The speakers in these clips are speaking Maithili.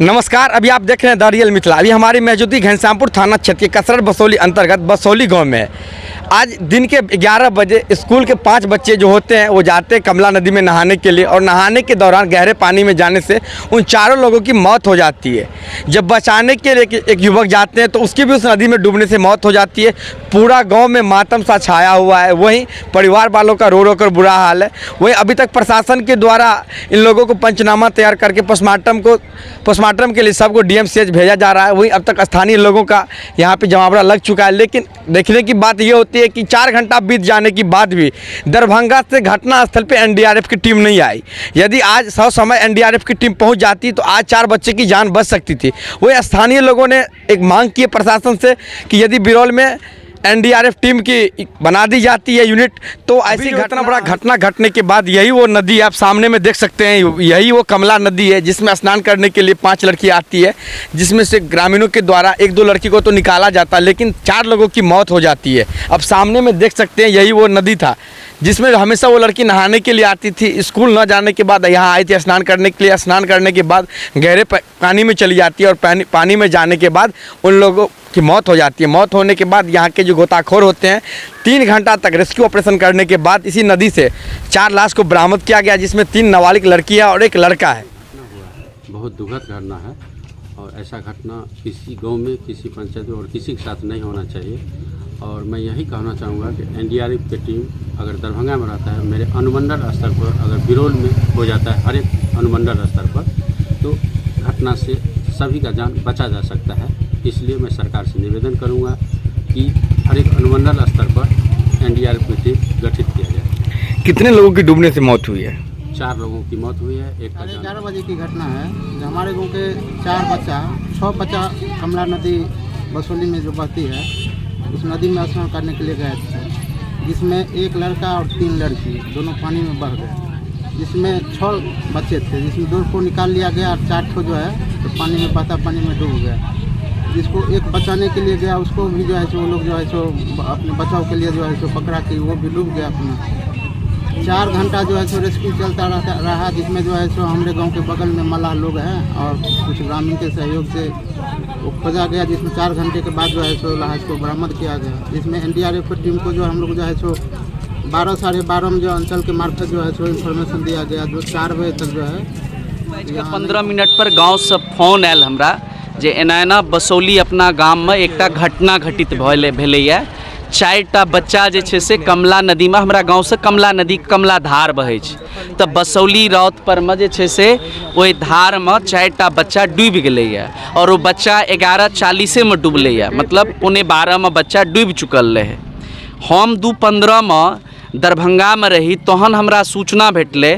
नमस्कार, अभी आप देख रहे हैं the real Mithila. अभी हमारी मौजूदगी घनश्यामपुर थाना क्षेत्र के कसरत बसौली अंतर्गत बसौली गांव में है। आज दिन के 11 बजे स्कूल के 5 बच्चे जो होते हैं वो जाते हैं कमला नदी में नहाने के लिए और नहाने के दौरान गहरे पानी में जाने से उन चारों लोगों की मौत हो जाती है। जब बचाने के लिए एक युवक जाते हैं तो उसकी भी उस नदी में डूबने से मौत हो जाती है। पूरा गाँव में मातम सा छाया हुआ है। वहीं परिवार वालों का रो रो कर बुरा हाल है। वहीं अभी तक प्रशासन के द्वारा इन लोगों को पंचनामा तैयार करके पोस्टमार्टम के लिए सबको डीएमसीएच भेजा जा रहा है। वहीं अब तक स्थानीय लोगों का यहाँ पे जमावड़ा लग चुका है। लेकिन देखने की बात ये होती है कि 4 घंटा बीत जाने के बाद भी दरभंगा से घटनास्थल पे एनडीआरएफ की टीम नहीं आई। यदि आज सौ समय एनडीआरएफ की टीम पहुँच जाती तो आज 4 बच्चे की जान बच सकती थी। वहीं स्थानीय लोगों ने एक मांग की है प्रशासन से कि यदि बिरौल में एनडीआरएफ टीम की बना दी जाती है यूनिट तो ऐसी घटना बड़ा घटना घटने के बाद यही वो नदी आप सामने में देख सकते हैं, यही वो कमला नदी है जिसमें स्नान करने के लिए 5 लड़की आती है, जिसमें से ग्रामीणों के द्वारा 1-2 लड़की को तो निकाला जाता है लेकिन 4 लोगों की मौत हो जाती है। अब सामने में देख सकते हैं यही वो नदी था जिसमें हमेशा वो लड़की नहाने के लिए आती थी। स्कूल न जाने के बाद यहाँ आई थी स्नान करने के लिए। स्नान करने के बाद गहरे पानी में चली जाती है और पानी में जाने के बाद उन लोगों की मौत हो जाती है। मौत होने के बाद यहाँ के जो गोताखोर होते हैं 3 घंटा तक रेस्क्यू ऑपरेशन करने के बाद इसी नदी से 4 लाश को बरामद किया गया, जिसमें 3 नाबालिग लड़की है और 1 लड़का है। बहुत दुखद घटना है और ऐसा घटना किसी गांव में, किसी पंचायत में और किसी के साथ नहीं होना चाहिए। और मैं यही कहना चाहूँगा कि एनडीआरएफ की टीम अगर दरभंगा में रहता है, मेरे अनुमंडल स्तर पर अगर बिरौल में हो जाता है, हर एक अनुमंडल स्तर पर, तो घटना से सभी का जान बचा जा सकता है। इसलिए मैं सरकार से निवेदन करूँगा कि हर एक अनुमंडल स्तर पर एनडीआरएफ की टीम गठित किया जाए। कितने लोगों की डूबने से मौत हुई है? 4 लोगों की मौत हुई है, एक का जान। 11 बजे की घटना है। जो हमारे गाँव के 4 बच्चा, 6 बच्चा कमला नदी बसौली में जो बहती है उस नदी में स्नान करने के लिए गए थे, जिसमें 1 लड़का और 3 लड़की दोनों पानी में बह गए, जिसमें 6 बच्चे थे, जिसमें 2 को निकाल लिया गया और 4 ठो जो है तो पानी में बहता पानी में डूब गया। जिसको एक बचाने के लिए गया उसको भी जो है सो वो लोग जो है सो अपने बचाव के लिए जो है सो पकड़ा कि वो भी डूब गया अपना। 4 घंटा जो है सो रेस्क्यू चलता रहता रहा, जिसमें जो है सो हमारे गांव के बगल में मलाह लोग हैं और कुछ ग्रामीण के सहयोग से वो खोजा गया, जिसमें 4 घंटे के बाद जो है सो लाश को बरामद किया गया। जिसमें एनडीआरएफ की टीम को जो हम लोग जो है सो 12 साढ़े 12 में जो अंचल के मार्फत जो है सो इन्फॉर्मेशन दिया गया, जो 4 बजे तक जो है 15 मिनट पर गाँव से फोन आयल हमरा जे एना एना बसौली अपना गाम में एकटा घटना घटित भेलैया। 4टा बच्चा जे छै से कमला नदी में, हमरा गाँव से कमला नदी कमला धार बहै छै, तऽ बसौली रौत पर में जे छै से ओहि धार में 4टा बच्चा डूबि गेलैया और ओ बच्चा 11:40 में डूबलैया, मतलब 11:45 में बच्चा डूबि चुकल रहै। हम 2:15 में दरभंगा में रही तहन हमरा सूचना भेटलै।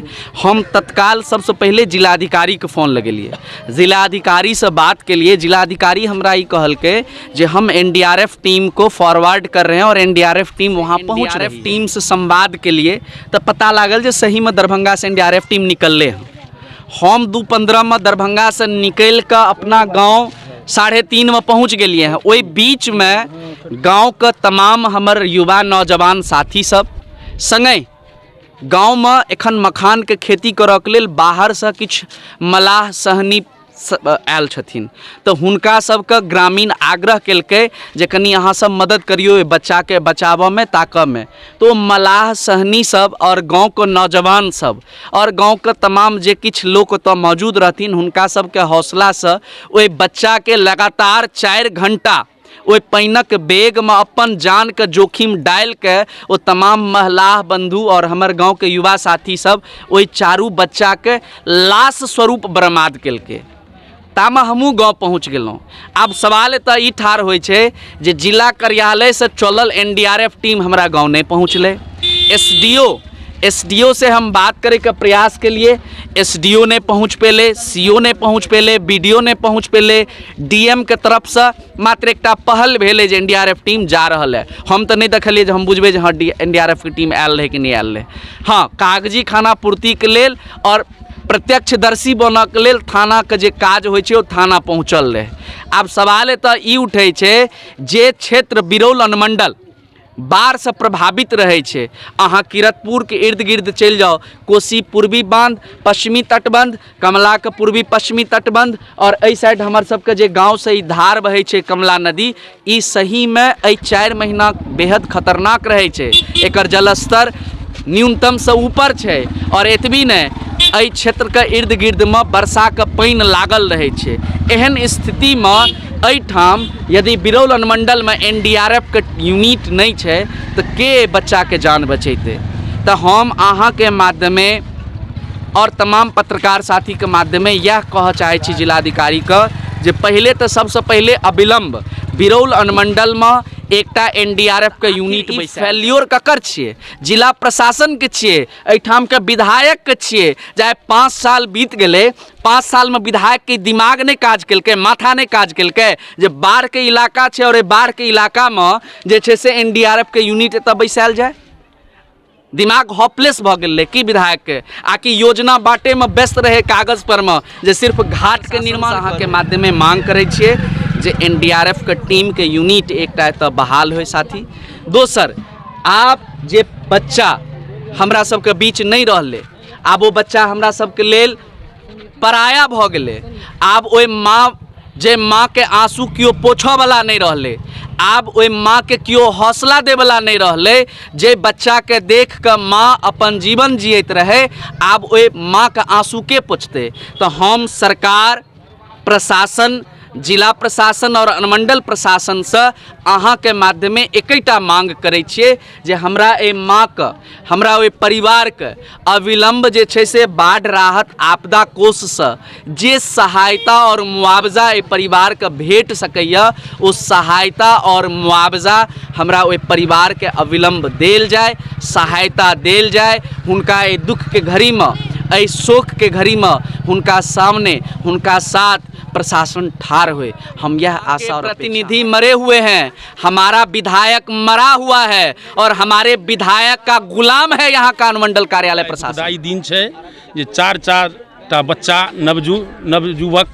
हम तत्काल सबसे पहले जिलाधिकारीके फोन लगेलियै, जिलाधिकारीसँ बात केलियै। जिलाधिकारी हमरा ई कहलकै जे हम एनडीआरएफ टीम को फॉरवर्ड कर रहे हैं और एनडीआरएफ टीम वहाँ पहुँच रही है। टीम से संवाद केलियै तऽ पता लागल जे सहीमे दरभंगासँ एनडीआरएफ टीम निकललै हँ। हम 2:15 में दरभंगासँ निकलि कऽ अपना गाँव 3:30 में पहुँच गेलियै हँ। ओहि बीचमे गाँवके तमाम हमर युवा नौजवान साथी सब सङ्गहि गाँवमे एखन मखानके खेती करऽके लेल बाहरसँ किछु मलाह सहनी आयल छथिन, तऽ हुनका सबके ग्रामीण आग्रह केलकै जे कनि अहाँ सब मदद करियौ ओहि बच्चाके बचाबऽमे ताकऽमे। तऽ ओ मलाह सहनी सब आओर गाँवके नौजवान सब आओर गाँवके तमाम जे किछु लोक ओतऽ मौजूद रहथिन हुनका सबके हौसलासँ ओहि बच्चाके लगातार 4 घण्टा ओहि पानिक बेगमे अपन जानके जोखिम डालिके ओ तमाम मलाह बन्धु आओर हमर गाँवके युवा साथी सब ओहि 4 बच्चाके लाश स्वरूप बरामद केलकै। तामे हमहूँ गाँव पहुँच गेलहुँ। आब सवाल एतऽ ई ठाढ़ होइ छै जे जिला कार्यालयसँ चलल एनडीआरएफ टीम हमरा गाँव नहि पहुँचलै। एसडीओ से हम बात करैके प्रयास केलिए, एसडीओ नहि पहुँच पेलै, सीओ नहि पहुँच पेलै, बीडीओ नहि पहुँच पेलै। डीएम के तरफसँ मात्र एकटा पहल भेलै जे एनडीआरएफ टीम जा रहल है। हम तऽ नहि देखलियै जे हम बुझबै जे हँ एनडीआरएफ के टीम आयल रहै कि नहि आयल रहै। हँ, कागजी खाना पूर्तिके लेल आओर प्रत्यक्षदर्शी बनऽके लेल थानाके जे काज होइ छै ओ थाना पहुँचल रहै। आब सवाल एतऽ ई उठै छै जे क्षेत्र बिरौल अनुमंडल बाढ़सँ प्रभावित रहै छै। अहाँ किरतपुरके इर्द गिर्द चलि जाउ, कोसी पूर्वी बांध, पश्चिमी तटबंध, कमलाके पूर्वी पश्चिमी तटबंध, आओर एहि साइड हमर सबके जे गाँवसँ ई धार बहै छै कमला नदी, ई सहीमे एहि 4 महीना बेहद खतरनाक रहै छै। एकर जलस्तर न्यूनतमसँ ऊपर छै, आओर एतबी नहि, एहि क्षेत्रके इर्द गिर्दमे वर्षाके पानि लागल रहै छै। एहन स्थितिमे एहिठाम यदि बिरौल अनुमंडलमे NDRF के यूनिट नहि छै तऽ के बच्चाके जान बचेतै? तऽ हम अहाँके माध्यमे आओर तमाम पत्रकार साथीके माध्यमे इएह कहऽ चाहै छी जिलाधिकारीके जे पहिले तऽ सबसँ पहिले अविलम्ब बिरौल अनुमंडलमे एकटा NDRF के यूनिट बैसायल। फेल्योर ककर छियै? जिला प्रशासनके छियै, एहिठामके विधायकके छियै। जे 5 साल बीत गेलै, 5 सालमे विधायकके दिमाग नहि काज केलकै, माथा नहि काज केलकै जे बाढ़के इलाका छै और एहि बाढ़के इलाकामे जे छै से NDRF के यूनिट एतऽ बैसायल जाय। दिमाग होपलेस भऽ गेल रहै की विधायकके, आ कि योजना बाँटैमे व्यस्त रहै कागज परमे जे सिर्फ घाटके निर्माण। अहाँके माध्यमे मांग करै छियै जे NDRF के टीमके यूनिट एकटा एतऽ बहाल होइ। साथी दोसर, आब जे बच्चा हमरा सबके बीच नहि रहलै, आब ओ बच्चा हमरा सबके लेल पराया भऽ गेलै। आब ओहि माँ, जे माँके आँसू केओ पोछऽवला नहि रहलै, आब ओहि माँके केओ हौसला दैवला नहि रहलै। जे बच्चाके देख कऽ माँ अपन जीवन जियैत रहै, आब ओहि माँके आँसू के पोछतै? तऽ हम सरकार, प्रशासन, जिला प्रशासन आओर अनुमंडल प्रशासनसँ अहाँके माध्यमे एकेटा मांग करै छियै जे हमरा एहि माँके, हमरा ओहि परिवारके अविलम्ब जे छै से बाढ़ि राहत आपदा कोषसँ जे सहायता आओर मुआवजा एहि परिवारके भेट सकैए, ओ सहायता आओर मुआवजा हमरा ओहि परिवारके अविलम्ब देल जाय, सहायता देल जाय। हुनका एहि दुःखके घड़ीमे, एहि शोकके घड़ीमे हुनका सामने, हुनका साथ प्रशासन ठाढ़ होए, हम यह आशा और प्रतिनिधि मरे हुए हैं, हमारा विधायक मरा हुआ है और हमारे विधायक का गुलाम है यहाँ का अनुमंडल कार्यालय प्रशासन। दुखदायी दिन छै जे 4-4 टा बच्चा नवयुवक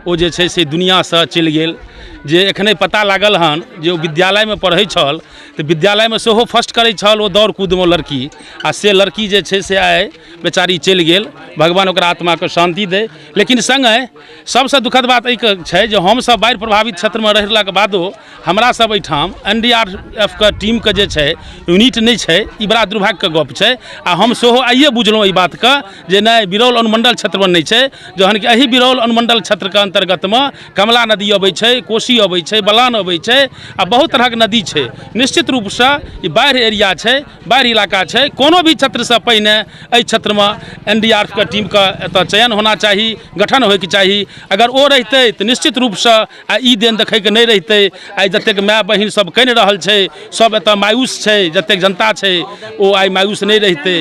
ओ जे छै से दुनिआँसँ चलि गेल। जे एखने पता लागल हन जे ओ विद्यालयमे पढ़ै छल तऽ विद्यालयमे सेहो फर्स्ट करै छल ओ दौड़ कूदमे लड़की, आ से लड़की जे छै से आइ बेचारी चलि गेल। भगवान ओकरा आत्माके शान्ति दै। लेकिन सङ्गे सबसँ दुखद बात एहिके छै जे हमसब बाढ़ि प्रभावित क्षेत्रमे रहलाके बादो हमरा सब एहिठाम NDRF के टीमके जे छै यूनिट नहि छै। ई बड़ा दुर्भाग्यके गप छै। आ हम सेहो आइए बुझलहुँ एहि बातके जे नहि बिरौल अनुमंडल क्षेत्रमे नहि छै, जहन कि एहि बिरौल अनुमंडल क्षेत्रके अन्तर्गतमे कमला नदी अबै छै, कोसी अबै छै, बलान अबै छै आ बहुत तरहक नदी छै। निश्चित रूपसँ ई बाढ़ि एरिया छै, बाढ़ि इलाका छै। कोनो भी क्षेत्रसँ पहिने एहि क्षेत्रमे NDRF के टीमके एतऽ चयन होना चाही, गठन होइके चाही। अगर ओ रहितै तऽ निश्चित रूपसँ आ ई दिन देखैके नहि रहितै। आइ जतेक माय बहिन सब कनि रहल छै, सब एतऽ मायूस छै, जतेक जनता छै ओ आइ मायूस नहि रहितै।